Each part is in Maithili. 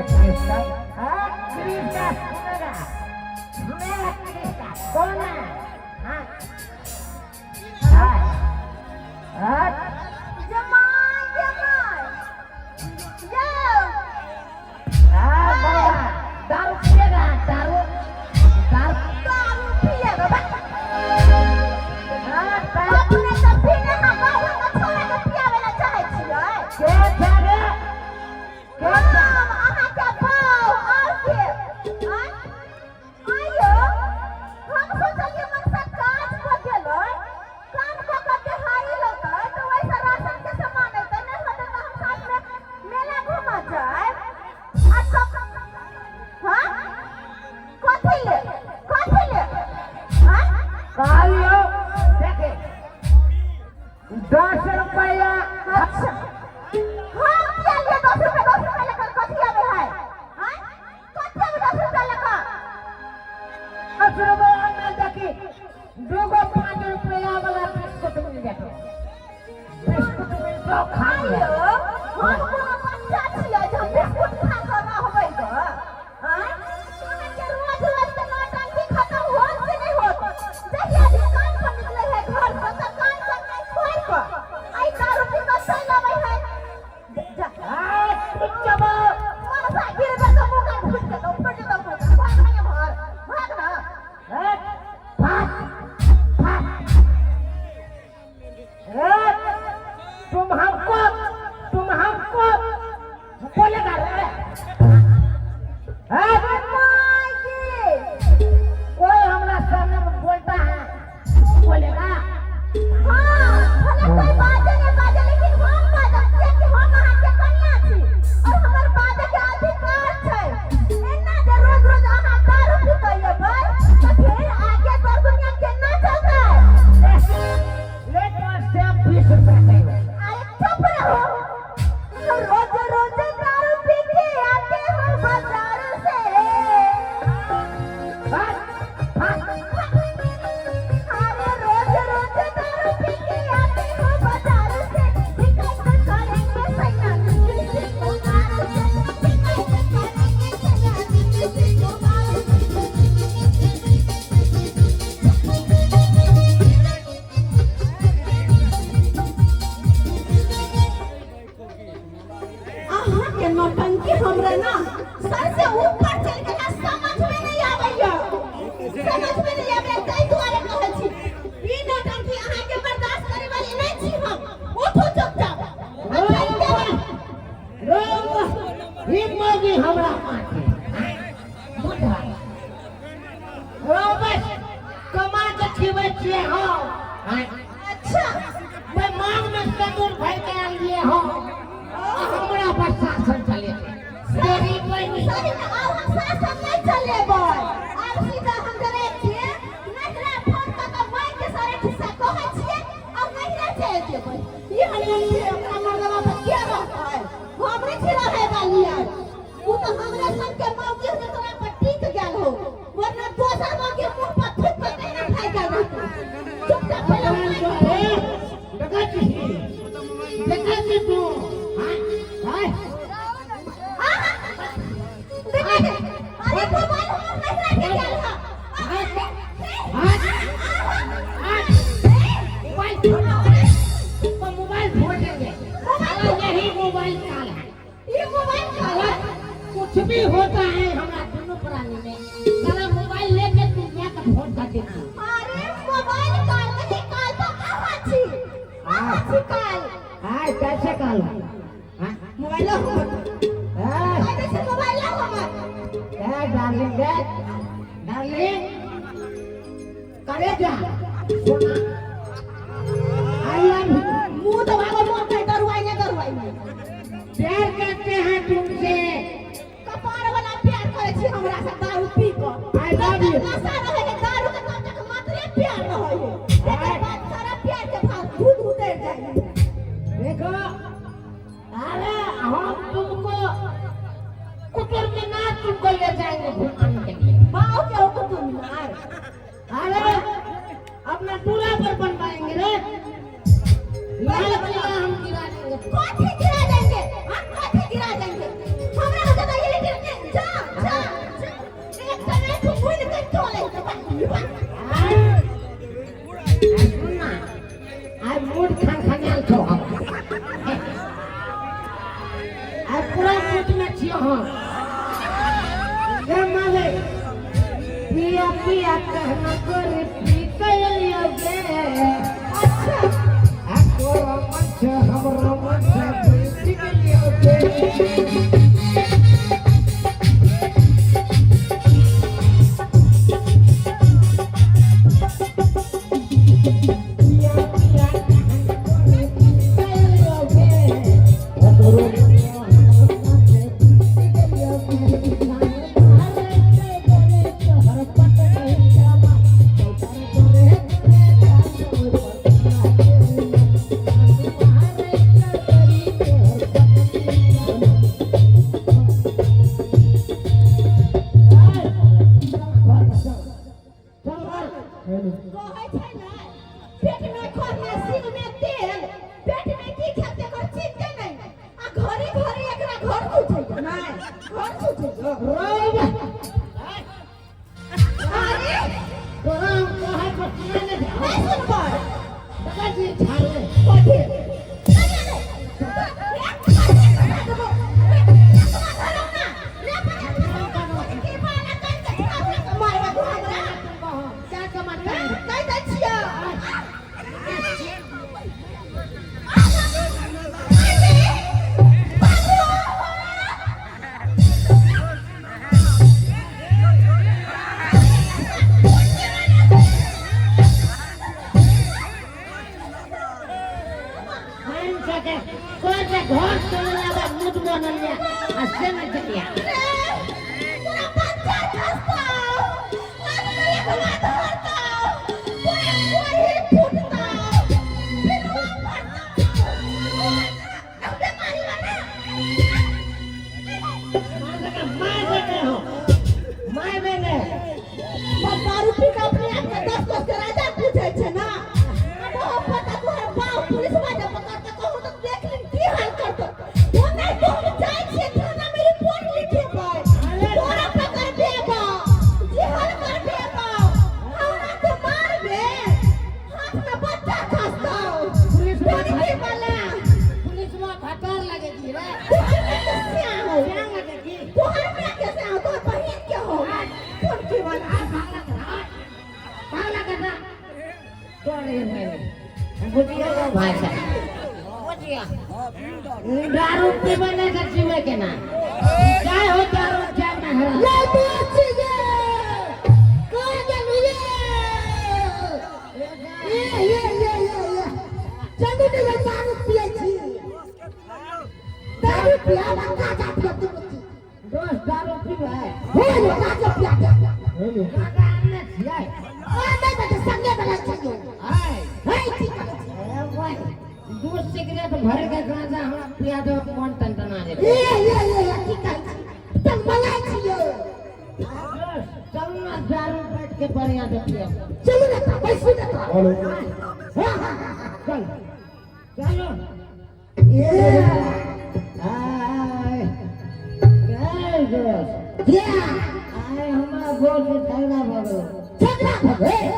हाँ, कृष्णा सुनेगा, सुनेगा कृष्णा कौन है? हाँ हाँ हाँ। जमाई जमाई जाओ। हाँ बाबा, दारू पिएगा? दारू दारू। दारू पिएगा बा। हाँ दारू। अपने तऽ पीने हम गाँव के छोड़ा के पियाबै लए चाहै छियै। के जागे के जा? हम अहाँके बाउ आओर के आँय? आइयो हम सोचलियै मनसा काज कऽ गेलै, काम कऽ कऽ देहाड़ी लगतै तऽ ओहिसँ राशन के सामान अयतै, नहि होतै तऽ हम साथमे मेला घूमऽ जायब। आ तब हाँ कथी ले, कथी ले आँय? कहलियो देखे 10 रुपया। अच्छा, हम किया लिए 10 रुपया? 10 रुपया लेकर कथी आबै है? आँय, कथी आबै 10 रुपया लेकर? 10 रुपया में देखी दूगो 5 रुपया वाला बिस्कुट मिल जातो, बिस्कुट मिलतो, खा लिया। आइयो, हम कोनो बच्चा छियै जे हम बिस्कुट खा कऽ रहबै गऽ? आँय, अहाँके रोज रोज के नौटंकी खतम होत कि नहि होत? जहिया भी काम पर निकलै है घर से तऽ कान पर नहि छोड़ि कऽ आइ दारू पी कऽ चलि अबै है। जा। हाँ, चुप। मनसा गिरबै तऽ मुँह कान फुटि जेतौ, फुटि जेतौ मुँह कान। भाग ना एम्हर, भाग ना। भाग भाग। ए, तुम हमको बोलेगा रे? हाँ? माय गे। कोई हमरा सामने में बोलता है, तुम बोलेगा? हाँ, भले कोई बाजे नहीं बाजे, लेकिन हम बाजब, कियाकि हम अहाँके कनिया छी और हमर बाजे के अधिकार छै। एना जे रोज रोज अहाँ दारू पी कऽ एबै तऽ फेर आगे पर दुनिया केना चलतै? ले तो से 20 रुपया कहियो। अरे चुप रहो। रोज रोज दारू पी के आते हो बाजार से। भाग भाग। अरे रोज रोज दारू पी के आते हो बाजार से, शिकायत करेंगे सैया किसी कुमार से, शिकायत करेंगे सैया किसी कुमार से। अहाँके नौटंकी हमरा ना सर से ऊपर चलि गेल है, समझ में नहीं आबैया, समझ में नहीं आबैया। ताहि दुआरे कहै छी, ई नौटंकी अहाँके बर्दाश्त करे वाली नहीं छी हम। उठू चुपचाप आ चलि जेबै। रे मौगी हमरा माथे बुझा रो, बस कमा के खिबै छियै हम। अच्छा। मैं मांग में सिंदूर भर के आलिए हो, हमरा पर शासन चले तेरी बहनी। सही में आब हम शासन नहीं चलेबै। आब सीधा हम डरे छियै नहिरा, फोन कऽ कऽ माय के सारे खिस्सा कहै छियै आ नहिरा चलि जेबै। ई हम छियै, अपना मर्दवा पर के रहतै? हम नहि छी रहै वाली आब। उ तऽ हमरे संग के मौगी हो जे तोरा पर टिक गेल हो, वरना दोसर मौगी मुँह पर थूक कऽ तहिना भागि गेल रहतै। चुपचाप पहिले माय के देखै छी, देखै छी तू? हाँ हाँ। आहा! देखै छै। अरे मोबाइल हमर नहिरा के गेल हँ। मोबाइल फोड़, तो मोबाइल फोड़ देंगे साला। यही मोबाइल काल है। ई मोबाइल साला कुछ भी होता है हमरा दोनों प्राणी में, साला मोबाइल लेके तू जाकर फोन कर देती। अरे मोबाइल काल नहीं, काल तो अहाँ छी, अहाँ छी काल। हाँ, कैसे काल है? हाँ? मोबाइल हमर। हाँ? कहै छै मोबाइल हमर। ए डार्लिंग, रे डार्लिंग, करे जा सोना, I love you. मुंह दबाबो मोर कहि दरुआइ ने दरुआइ ने। प्यार करते हैं तुमसे। कपार वाला प्यार करै छी हमरा से दारू पी कऽ। I love you. नशा रहै है दारू के तब तक मात्रे प्यार रहै है, एकर बाद सारा प्यार के भाव दूध उतर जाइ है। देखो, अरे हम तुमको कुतुब मीनार तुमको ले जाएंगे घुमाने के लिए। बाव के हो कुतुब मीनार? अरे अपना दूल्हा पर बनवाएंगे रे, लाल किला हम गिरा देंगे। कथी गिरा देंगे? हम कथी गिरा देंगे? हमरा लोग के तो इरिटेट हम। गे माले पिया पिया कहना कर पी कलियो गे। अच्छा। आ तोरा मन छै हमरा मन छै पी कलियो गे। पिया पिया कहना कर पी कलियो गे। तोरा मन छै हमरा मन छै पी कलियो गे। मारे के गोरे तोहर पट नहीं जावा तोहर गोरे गोरे जानो पर मारे के गोरे तोहर पट नहीं जावा। चल चल। कहै छै ने, पेट में खर सिंग में तेल, पेट में की खेतै एकर चिन्ते नहि। आ घरे घरे एकरा घर सुझैया नहि, घर सुझैया। रोब। अरे। तोरा हम कहै पर सुनै नहि छौ। नहि सुनबै। देखै छी झाड़ले। कथी? नहि, नहि, नहि। क्या कमाता है? कहि दै छियौ। मान सके कोई से घर चलला बा मुद बनल या आ से नहीं चलिया। तोरा बच्चा खसतौ, आदमी धरतौ, तोरा कोढ़ी फुटतौ, पिलुआ फटतौ, बेमारी वाला। मान सके my सके हो my बेने। पर दारू पी के अपने आप के 10 कोस के राजा बुझै छै ना। अब ओ पता तोहर बाप पुलिस वाला पकड़तौ, कहूँ तऽ देख ली की हाल करतौ। ओ नहि तो हम जाइ छियै थाना मे रिपोर्ट लिखेबै। तोरा पकड़बेबौ, जेहल करबेबौ, हमरा के मारबे, हाथ में बच्चा खसतौ। पुलिस पुलिस वाला। पुलिस में खतर लगेगी रे। तोहर माय के श्याम हो। क्या लगेगी? तोहर माय के श्याम, तोहर बहिन के हो। कोन के वाला? पागला कर पागला करना तोरे मेरे बुझिया गो भाई साहब बुझिया। दारू पीबे नहीं तो जीवे के ना चाहे हो दारू चाहे मेहरा। ले बेची गे। कहाँ गेलु ये? ये ये ये ये ये। चलू ने ये दारू पियै छी। दारू पिया बा गाजा पिया तू बच्ची। दोस्त दारू पीबे है। हे यो गाजा पिया दे। गाजा आनने छियै। आ नहि बेटे संगे बला छियो। आय हे की करै छी? ए भाई दू सिगरेट भर के गांजा हमरा पिया दो मन टनटना जेतै। ये ये ये ये की करै छी? तंगमलाइ छियो। दोस्त चलू ना दारू बैठ के बढ़िया से पियब। चलू ने तऽ बैसू ने तऽ। हाँ हाँ हाँ। चल चलो। ये आय गए दोस्त। ये आय हमरा बहुत झगड़ा भऽ गेल। झगड़ा भऽ गेल।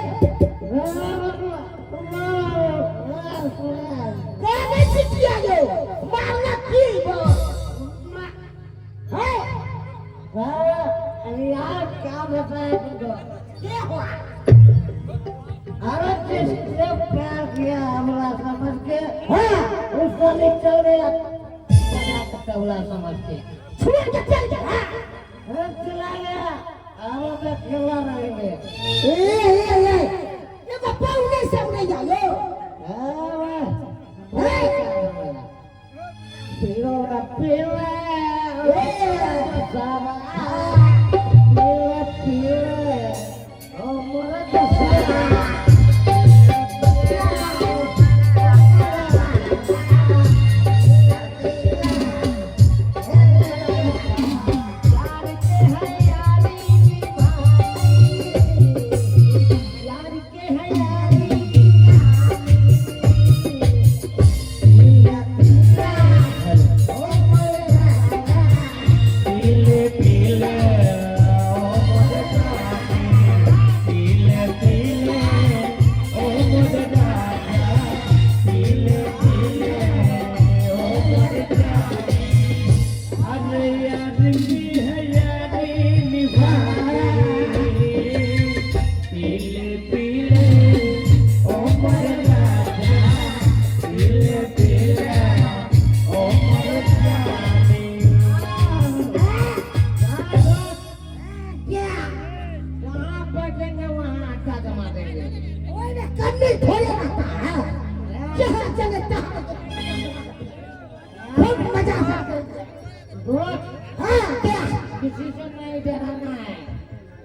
कहने छी किया यौ? मारलक की गो? हे। यार क्या बताया तुमको। के हुआ? अरे जिससे प्यार किया हमरा समझ के हाँ। उसको नहीं चल गया तबला समझ के छोड़ के चल गया। हाँ। अरे चला गया अब हम अकेला रहेंगे। ए ए ए एगो पाहुने सब नहीं जायो। पीला पीला सारा पीला पीला ओ मोरा सारा। यार के है यारी निभानी, यार के है यारी निभानी, पीला पीला ओ मोरा। पीले पीले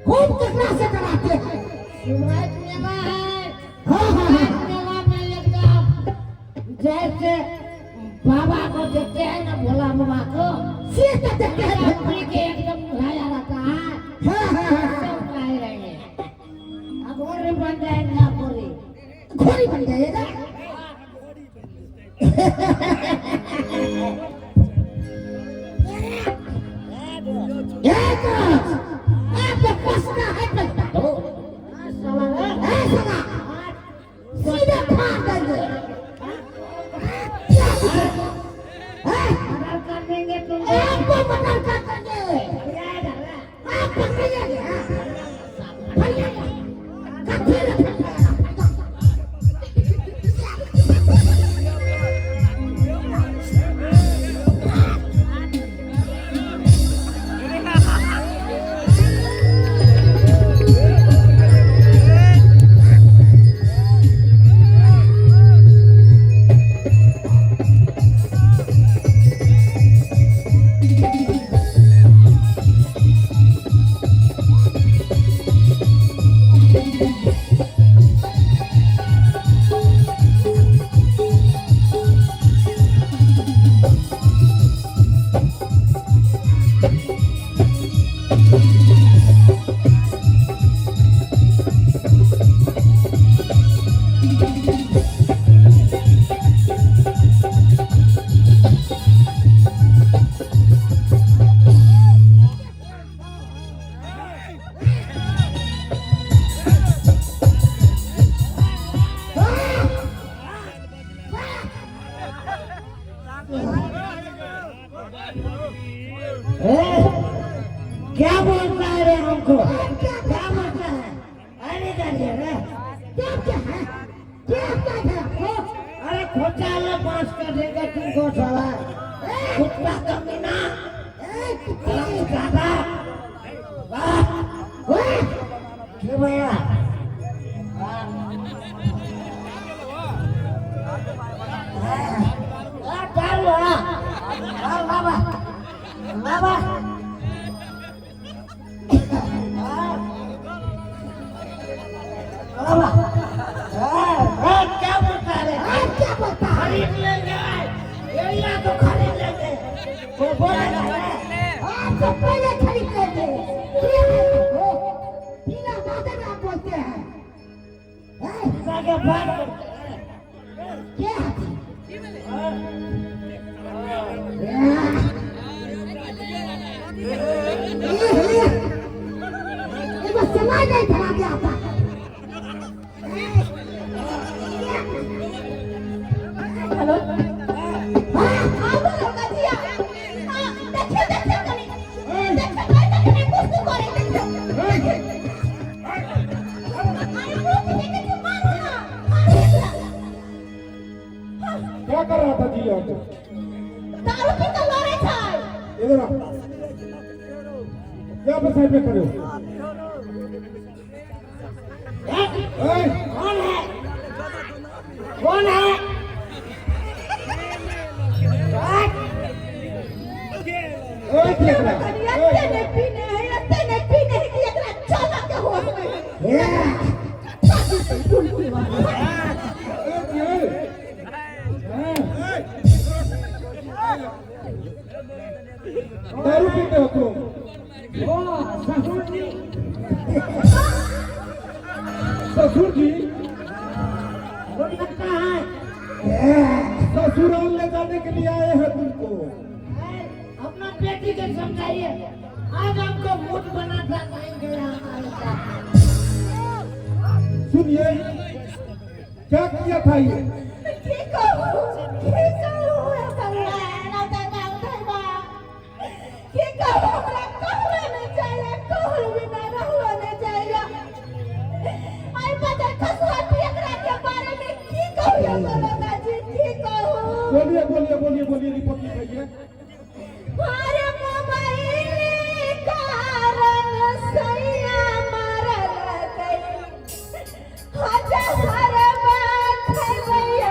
खूब कितना से कराते हैं। शिवराज मेला है। हाँ हाँ शिवराज हाँ। मेला में एकदम जैसे बाबा को देखते हैं ना, भोला बाबा को सिर तक देखते हैं। लकड़ी के एकदम उठाया रहता है। हाँ हाँ हाँ। सब उठाए रहेंगे, अघोरी बन जाएंगे, अघोरी। घोड़ी बन जाएगा। एक आपको पसना है पैसा। साला रे। ऐ साला, सीधे फाड़ देंगे। क्या पूछे? हैं? मर्डर कर देंगे तुम। आपको मर्डर कर देंगे। जाएगा रे। आप पकड़िएगा, हाँ? फैलेगा। कत्थे में फैल जाएगा, फैल जाएगा। ए, क्या बोलता है रे हमको? क्या बोलता है? अरे जानिए रे। क्या क्या है? क्या क्या है आपको? अरे खोचा ले, बांस कर देंगे तुमको साला कुत्ता कमीना। ए, कुत्ते। अरे दादा, वाह। ओए, क्यों भैया? हाँ, चालू, हाँ हाँ, बाबा बाबा, हाँ बाबा, हाँ हाँ, क्या बोलता है रे? आप क्या बोलता है? खरीद लेंगे एरिया तो, खरीद लेंगे, वो बोलेगा रे। आप तो पहले खरीद लेंगे। क्या है आपको? बिना बात में आप बोलते हैं। ए, जाके बात करते हैं। क्या है? हाँ। ये बस समय नहीं धरा गया था। हेलो, हाँ बोलो कजिया। हाँ, देखियो देखियो, कनी देखियो, कहीं देखियो, कुछ तो करे, देखियो। अरे मुंह के देखे के मारो ना। हाँ, देखला। क्या कर रहा था जी यहाँ पे? दारू पी के लड़े छै। इधर आ, यहाँ पे साइड में खड़े हो। ए, कौन है? कौन है? ए, देख रहा कनी है। एते ने पीने है, एते ने पीने है कि एकरा चला के होश नहीं है। ए, ए, हाँ। दारू पीते हो तुम? ओ ससुर जी। ससुर जी? कौन लगता है? ससुराल ले जाने के लिए आए हैं तुमको। अपना बेटी के समझाइए, आज हमको मूड बना था, नहीं गया हमारे साथ। सुनिए, क्या किया था ये? की कहू, की कहू, ऐसा ना, की कहू, हमरा कहलो नहीं चाहिए, कहलो बिना रहलो नहीं चाहिए। आई पता खसुआ एकरा के बारे में की कहू दरोगा जी, की कहू? बोलिए बोलिए बोलिए बोलिए, रिपोर्ट लिखाइए। अरे मोबाइल कारण सैया मारल गई, हजार बार खैबै।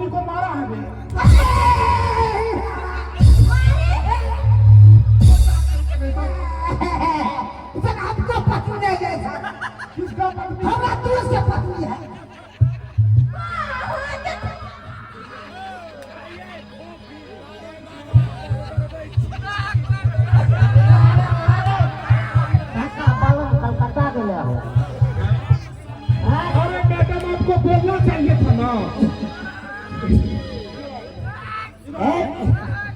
पत्नी को मारा है बे? सर हमको पत्नी नहीं है सर। किसका पत्नी? हमारा दोस्त के पत्नी है। काका बालम कलकत्ता गेले हो। अरे मैडम, आपको बोलना चाहिए था ना।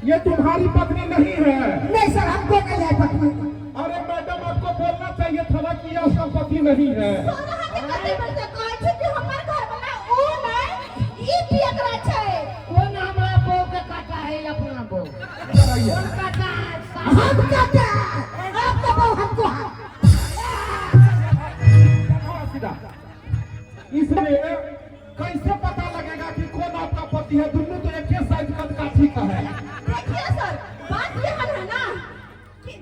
ये तुम्हारी पत्नी नहीं है। नहीं सर, हमको नहीं है पत्नी। अरे मैडम, आपको बोलना चाहिए था ना कि ये उसका पति नहीं है। सर, अहाँके कते बेर से कहै छी कि हमर घर वाला ओ नहि, ई पियकरा छै। कौन हमरा बहू के काटा है? अपना बहू इधर आइए। कौन काटा है? हम कहते हैं आपका बहू हमको है। हाँ, सीधा। इसमें कैसे पता लगेगा कि कौन आपका पति है? दोनों तो एक ही साइज कद काठी का है। देखिए सर, बात ये है ना कि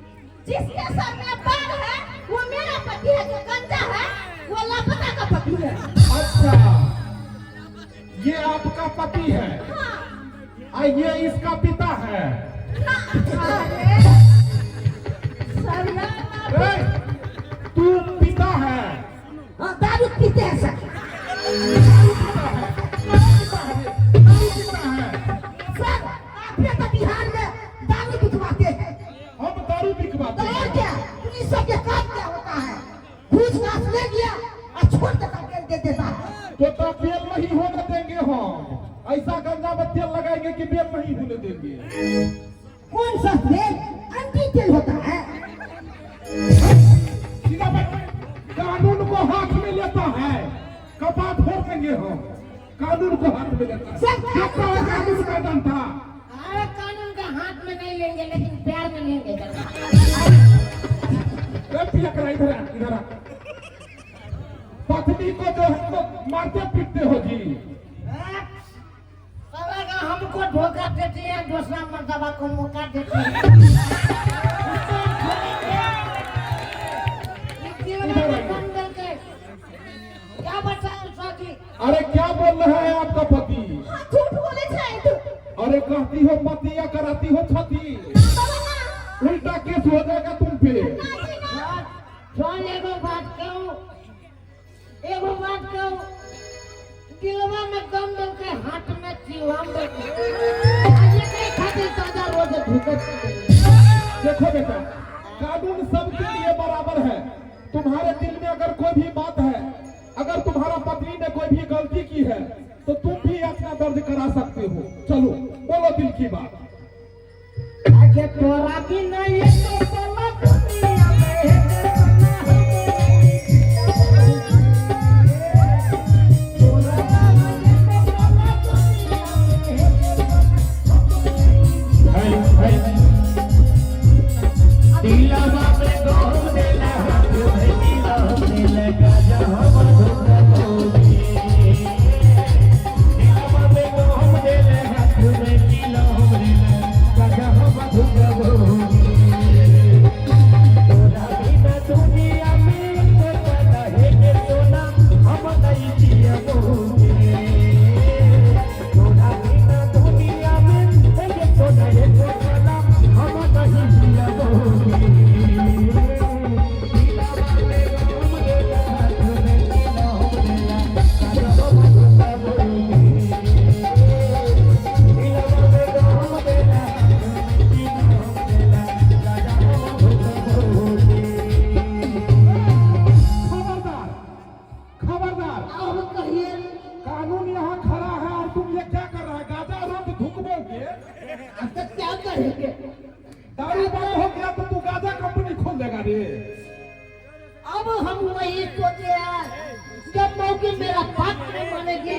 जिसके सर में बाल है वो मेरा पति है, जो गंजा है वो लापता का पति है। अच्छा, ये आपका पति है? हाँ। और ये इसका पिता है? ना, अरे सर ना। ए, तू पिता है? हाँ, दारू पीते हैं सर। दारू पीता है? दारू पीता है? दारू पीता है? सर, आपने तो बिहार में दारू बिकवाते हैं। हम दारू बिकवाते तो और हैं? क्या, पुलिस के काम क्या होता है? घूस घास ले लिया और छोड़ के तेल दे देता है। तो बेल नहीं होने देंगे हम। ऐसा गंजा में तेल लगाएंगे कि बेल नहीं होने देंगे। कौन सा तेल? अंटी तेल होता है। सीधा बैठ। कानून को हाथ में लेता है, कपाट फोड़ देंगे हम। कानून को हाथ में लेता है। सर, देखता है कानून का डंडा। अरे, कानून का हाथ में नहीं लेंगे, लेकिन प्यार में लेंगे। ए, पियकरा, इधर आ, इधर आ। पत्नी को जो है तो मारते पीटते हो जी? साला का हमको धोखा देती है, दूसरा मर्तबा को मौका देती है। उसको हम छोड़ेंगे? इस जीवन में कम दल के क्या बचा साथी? अरे, क्या बोल रहा है आपका पति? हाँ, झूठ बोले छै तू। अरे, कहती हो पति या कराती हो छती। ना बाबा, ना। उल्टा केस हो जाएगा तुम पे। ना जी, ना। सुन, एगो बात कहूँ, एगो बात कहूँ, दिलवा में गम दल के, हाथ में चिलम दल के, ये कहीं खातिर ताजा रोज ढुकत। देखो बेटा, कानून सबके लिए बराबर है। तुम्हारे दिल में अगर कोई भी बात है, अगर तुम्हारा पत्नी ने कोई भी गलती की है, तो तुम भी अपना दर्ज करा सकते हो। चलो, बोलो दिल की बात। आगे तोरा भी नहीं तो बोला दुनिया में है सोना हम नहीं। तोरा भी नहीं तो बोला दुनिया में है सोना हम नहीं। दिलवा में गम देला, हाथ में दिलवा में लगा जा हम धुकबोगे। दिलवा में गम देला, हाथ में दिलवा में लगा जा हम धुकबोगे। तोरा बिना दुनिया में पता है के सोना हम नहीं जियबोगे। तोरा बिना दुनिया में है सोना है सोना हम नहीं जियबोगे। दिलवा में गम देला, हाथ में दिलवा देला, काजा हम धुकबोगे। दिलवा में गम देला, हाथ में दिलवा देला, काजा हम धुकबोगे। खबरदार, खबरदार! अब कहिए। कानून यहाँ खड़ा है और तुम ये क्या कर रहा है? गाजा रोज धुकबोगे? अब तक क्या करेंगे? दारू बंद हो गया तो तू गाजा कंपनी खोल देगा रे? अब हम वही सोचे हैं, जब मौके मेरा बात नहीं मानेगी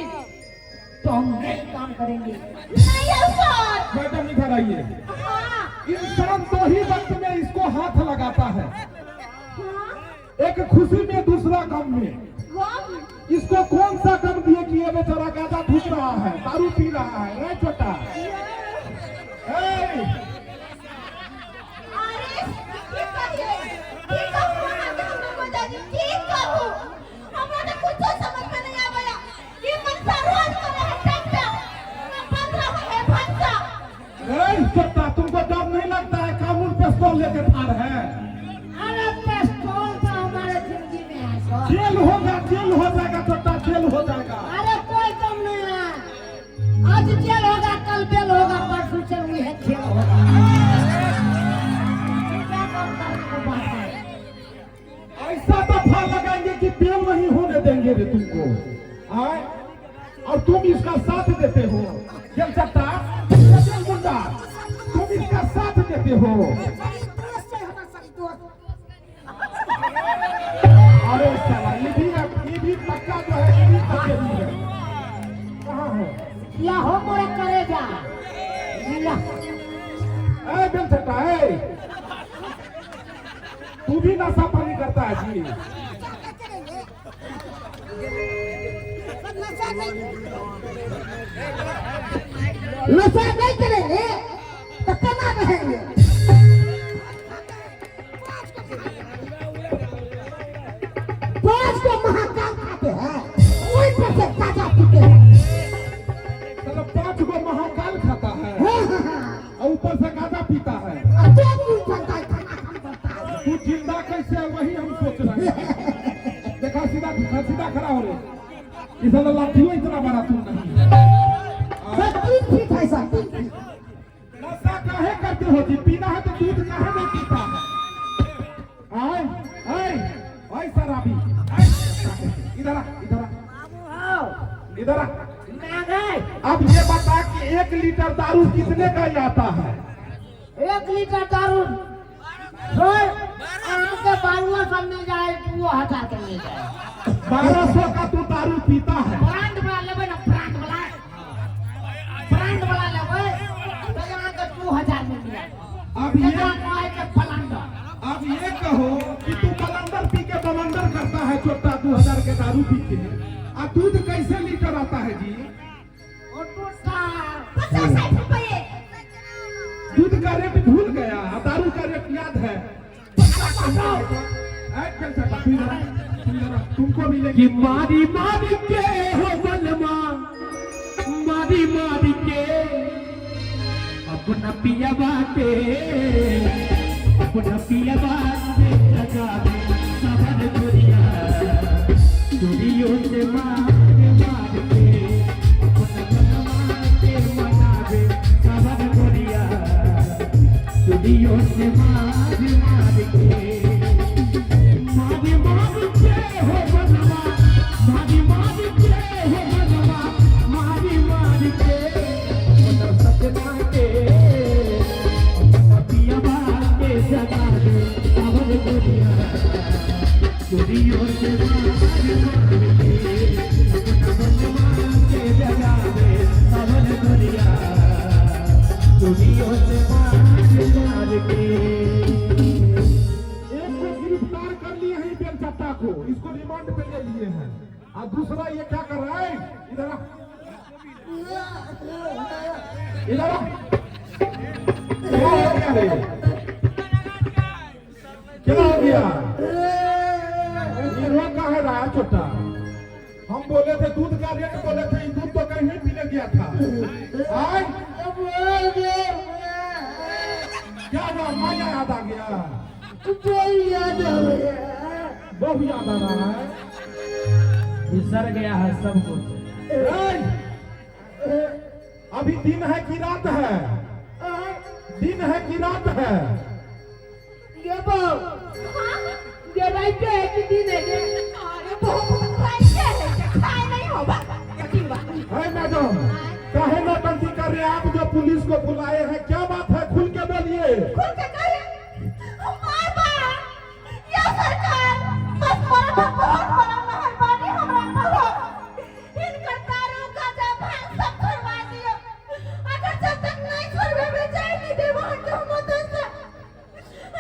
तो हम नए काम करेंगे। नहीं है सर। मैडम, इधर आइए। हाँ। इंसान दो ही वक्त में इसको हाथ लगाता है। हाँ। एक खुशी में, दूसरा गम में। गम। इसको कौन सा गम दिए कि ये बेचारा गाजा धुक रहा है, दारू पी रहा है? रे छोटा, ए, अरे, की कहिए, की कहूँ अहाँके हमरा मजाजी, की कहूँ? हमरा तऽ कुछो समझ में नहीं आबैया। ई मनसा रोज करे है टप टप। लेके ठाड़ है। अरे पिस्तौल तो हमारे जिंदगी में है सर। जेल होगा, जेल हो जाएगा छोटा, जेल हो जाएगा। अरे कोई कम नहीं है, आज जेल होगा, कल बेल होगा, परसों से वही है खेल होगा। क्या काम करने को बात है? ऐसा दफा लगाएंगे कि बेल नहीं होने देंगे रे तुमको। आए और तुम इसका साथ देते हो जेल चट्टा, जेल गुंडा, तुम इसका साथ देते हो। अरे साला ये भी है, ये भी पक्का जो है, ये भी पक्के भी है। कहाँ हो? या हो मोरे करेगा या। ए बेल चट्टा, ए तू भी नशा पानी करता है जी? नशा नहीं करेंगे तो कमा रहेंगे। पांच को महाकाल खाते हैं, वही पर से ताजा पीते हैं। साला 5 को महाकाल खाता है हाँ, हाँ, हाँ। और ऊपर से गांजा पीता है। और दो दिन चलता है, खाना कम पड़ता है। तू जिंदा कैसे है वही हम सोच रहे हैं। देखा सीधा सीधा खड़ा हो रहे, इस लाठियों इतना बड़ा तू नहीं। सर 3 फीट है सर, 3 फीट। नशा काहे करते हो जी? पीना है तो दूध काहे नहीं पीता है? आए आए आए शराबी, आए इधर आ, इधर आ, इधर आ। अब ये बता कि 1 लीटर दारू कितने का ही आता है? 1 लीटर दारू सर आपके बारुआ सब मिल जाए, वो 1000 के मिल जाए। 1200 का तू दारू पीता है। ब्रांड वाला लेबै ना, ब्रांड वाला, ब्रांड वाला लेबै तो यहाँ के 2000 में मिल जाए। अब ये बलंडर, अब ये कहो कि तू बलंडर पी के बलंडर करता है छोटा, 2000 के दारू पी के। आ दूध कैसे लीटर आता है जी? 50-60 रुपये। दूध का रेट भूल गया, दारू का रेट याद है। तुमको मिलेगी। मारी मारी के हो बलमा, मारी मारी के अपना पिया बाटे, अपना पिया बाटे जगावे सबर गोरिया, चोरियों से मार मार के अपना बलमा के मनावे सबर गोरिया, चोरियों से मार मार के। मारी मारी के हो बलमा, मारी मारी के हो बलमा, मारी मारी के अपना सपना के अपना पिया बाटे जगावे सबर गोरिया, चोरियों से मार मार के अपना बलमा के जगावे सबर गोरिया, चोरियों से मार मार के। एक को गिरफ्तार कर लिए हैं बेलचट्टा को, इसको रिमांड पे ले लिए हैं। और दूसरा ये क्या कर रहा है? इधर आ, इधर आ। क्या हो गया रे? क्या हो गया? ये रो काहे रहा है छोटा? हम बोले थे दूध का रेट बोले थे, दूध तो कहीं नहीं पीने गया था। आए क्या हुआ? माया याद आ गया, याद आ गया, बहु याद आ रहा है, बिसर गया है सब कुछ। अभी दिन है कि रात है? दिन है कि रात है? ये बहु, ये रात है कि दिन है? अरे बहुत रात है, खाए नहीं होगा। है मैडम, काहे नौटंकी कर रहे हैं आप? जो पुलिस को बुलाए हैं, क्या बात है? खुल के बोलिए। खुल के कहिए। या सरकार, बस मोरा पर बहुत बड़ा मेहरबानी हमरा पर हो। इनकर दारू गांजा भांग सब छोड़वा दियो। अगर जब तक नहीं छोड़बे जाए नहीं देबो हम तो से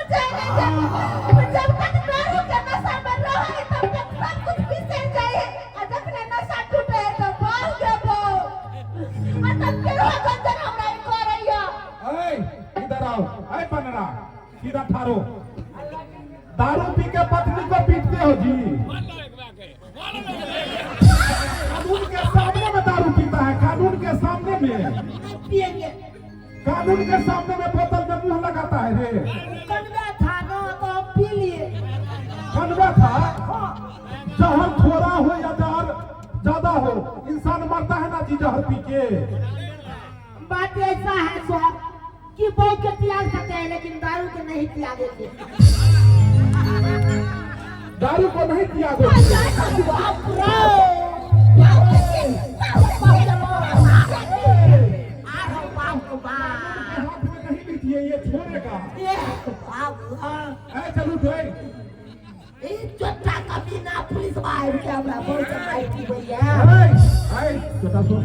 जाए नहीं देबो। जब तक दारू के नशा में रहे तब तक सब कुछ बिसर जाए, और जखने नशा टूटे तो बहु के बहु। आ तब के गंजन हमरा करैया। ऐ इधर आओ, ऐ बनरा सीधा ठारो। दारू पी के पत्नी को पीटते हो जी? कानून के सामने में दारू पीता है, कानून के सामने में, पिएंगे कानून के सामने में बोतल में मुंह लगाता है रे। जी जहर पी के? बात ऐसा है सर कि बहू के त्याग सकते हैं लेकिन दारू के नहीं त्यागेंगे। दारू को नहीं त्यागो। बाप रे, आरो बाप को बाप। हाथ में नहीं लीजिए, ये छोड़ेगा। ये बाप रे। ऐ चलू भाई। ई चोटा कमीना पुलिस आबि के हमरा बहुत मारि भैया। ऐ छोटा सुन,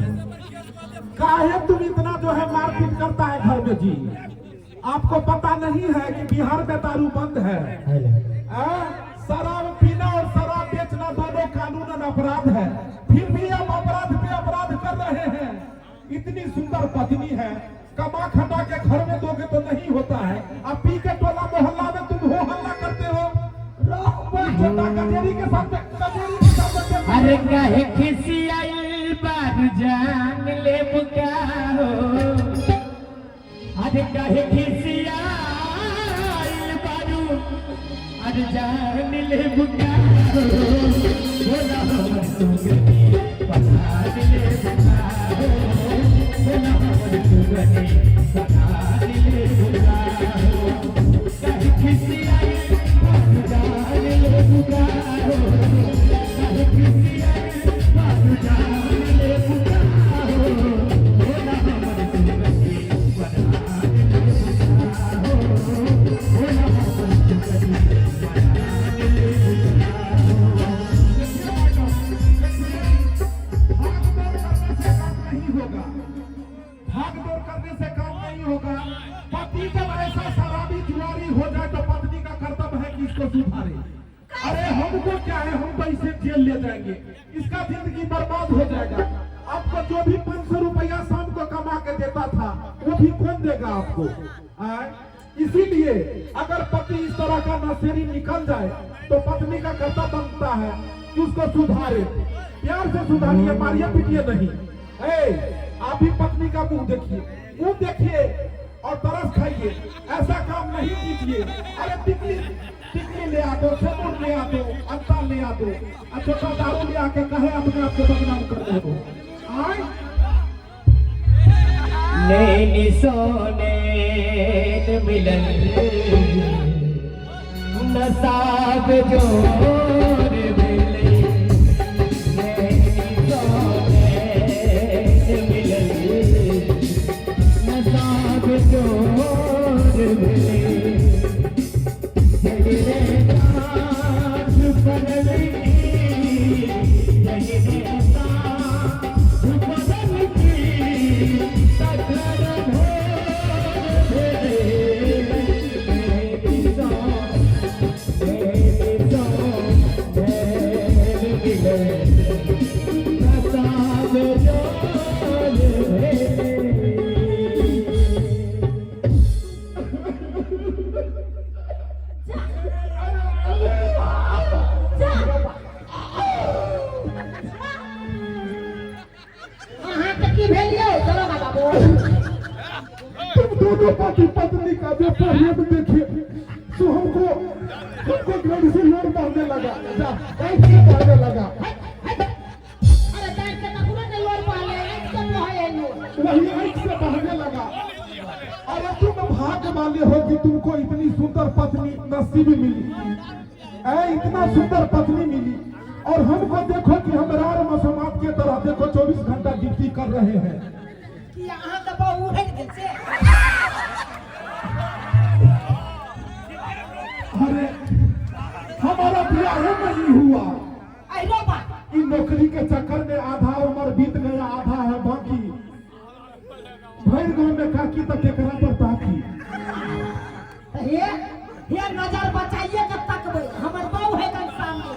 काहे तुम इतना जो है मारपीट करता है घर में जी? आपको पता नहीं है कि बिहार में दारू बंद है? आ? शराब पीना और शराब बेचना दोनों कानूनन अपराध है, फिर भी आप अपराध पे अपराध कर रहे हैं। इतनी सुंदर पत्नी है, कमा खटा के घर में दोगे तो नहीं होता है, अब पी के टोला मोहल्ला में तुम हो हल्ला करते हो। छोटा कचेरी के सामने, कचेरी के सामने। अरे काहे खिसियाइल बार जान ले बुका हो? अरे काहे खिसियाइल बारू अरे जान ले बुका हो? बोला हमर सुगनी पठान ले बुका हो, बोला हमर सुगनी पठान ले बुका हो। काहे खिसियाइल बारू जान ले बुका हो? काहे खिसियाइल बारू जान ले बुका हो? बोला हमर सुगनी पठान ले बुका हो, बोला हमर सुगनी पठान ले बुका हो। भाग दौड़ करने से काम नहीं होगा, भाग दौड़ करने से काम नहीं होगा। पति जब ऐसा शराबी जुआरी हो जाए तो पत्नी का कर्तव्य है कि इसको सुधारे। अरे हमको क्या है, हम तो इसे जेल ले जाएंगे, इसका जिंदगी बर्बाद हो जाएगा। आपको जो भी 500 रुपया शाम को कमा के देता था वो भी कौन देगा आपको? आए? इसीलिए अगर पति इस तरह का नशेड़ी निकल जाए तो पत्नी का कर्तव्य बनता है कि उसको सुधारे, प्यार से सुधारिए, मारिए पीटिए नहीं। ए, आप भी पत्नी का मुंह देखिए, मुंह देखिए और तरस खाइए, ऐसा काम नहीं कीजिए। अरे टिकली टिकली ले आ दो, सेमूर ले आ दो, अंता ले आ दो, अच्छा दारू ले आके कहे अपने आप को बदनाम कर दो। आए। नैनी सोने मिलन नसाब जोर मिले, नैनी सोने मिलन नसाब जोर मिले, जय साथ बदल की, जय साथ बदल की, तकर भोर भेले। नैनी सो नैनी सो नैन मिलन नसाब जोर भेले। जा। अहाँके की भेल यौ दरोगा बाबू? तुम दोनों पति पत्नी का जो प्रेम देखिए तो हमको हमको घर से लोर बहने लगा, जा ऐसे बहने लगा। अरे दाँत से कखनो ने लोर बहले, आँखि से बहै लोर। वही आंख से बहने लगा। अरे तुम भाग्य वाले हो कि तुमको इतनी सुंदर पत्नी नसीब मिली, ऐ इतना सुंदर पत्नी मिली और हमको देखो कि हम रार मसोमात के तरह देखो 24 घंटा ड्यूटी कर रहे हैं। कि अहाँके बहु उड़ि गेल से? अरे हमारा ब्याह नहीं हुआ। आइरो बा। इन नौकरी के चक्कर में आधा उम्र बीत गया, आधा है बाकी। भर गांव में काकी तक केकरा पर ताकी। हे हे, नजर बचाइए के तकबै, हमर बहु है कन सामने।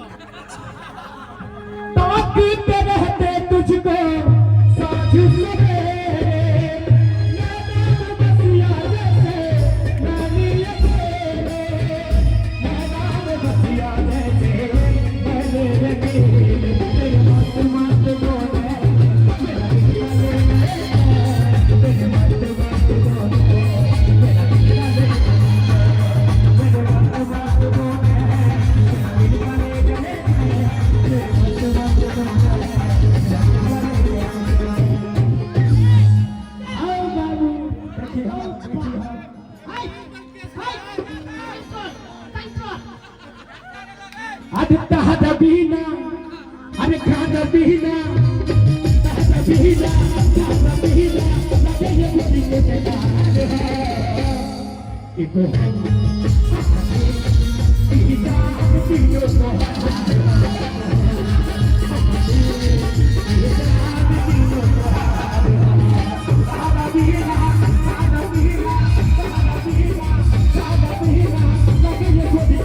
ताकते रहते तुझको साझ सवेरे, ना नाम बस पीला सादा पीला लगे ये गोरी के बेकार है। एगो पीला तीनों को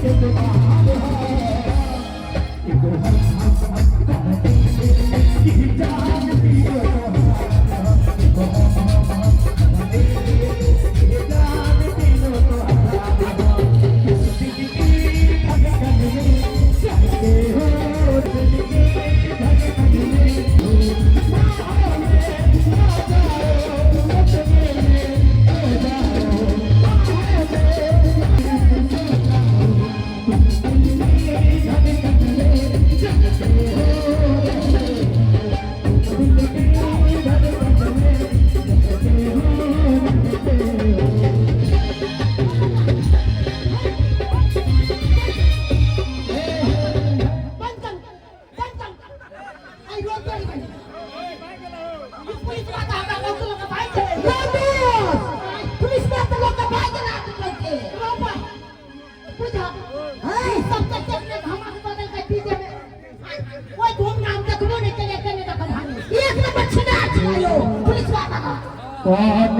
बंद कर, बंद कर। आई रोड पर ही बंद। ई पुलिस वाला हमरा लोग लोग के भाई चले। पुलिस वाला लोग के भाई चला के कहते। रोपा। बुझा। हां, सब के चलने हम बदल के डीजे में। कोई धूम नाम देखबो नहीं चले चले तो कहानी। एक नंबर छिना छियो पुलिस वाला का। कौन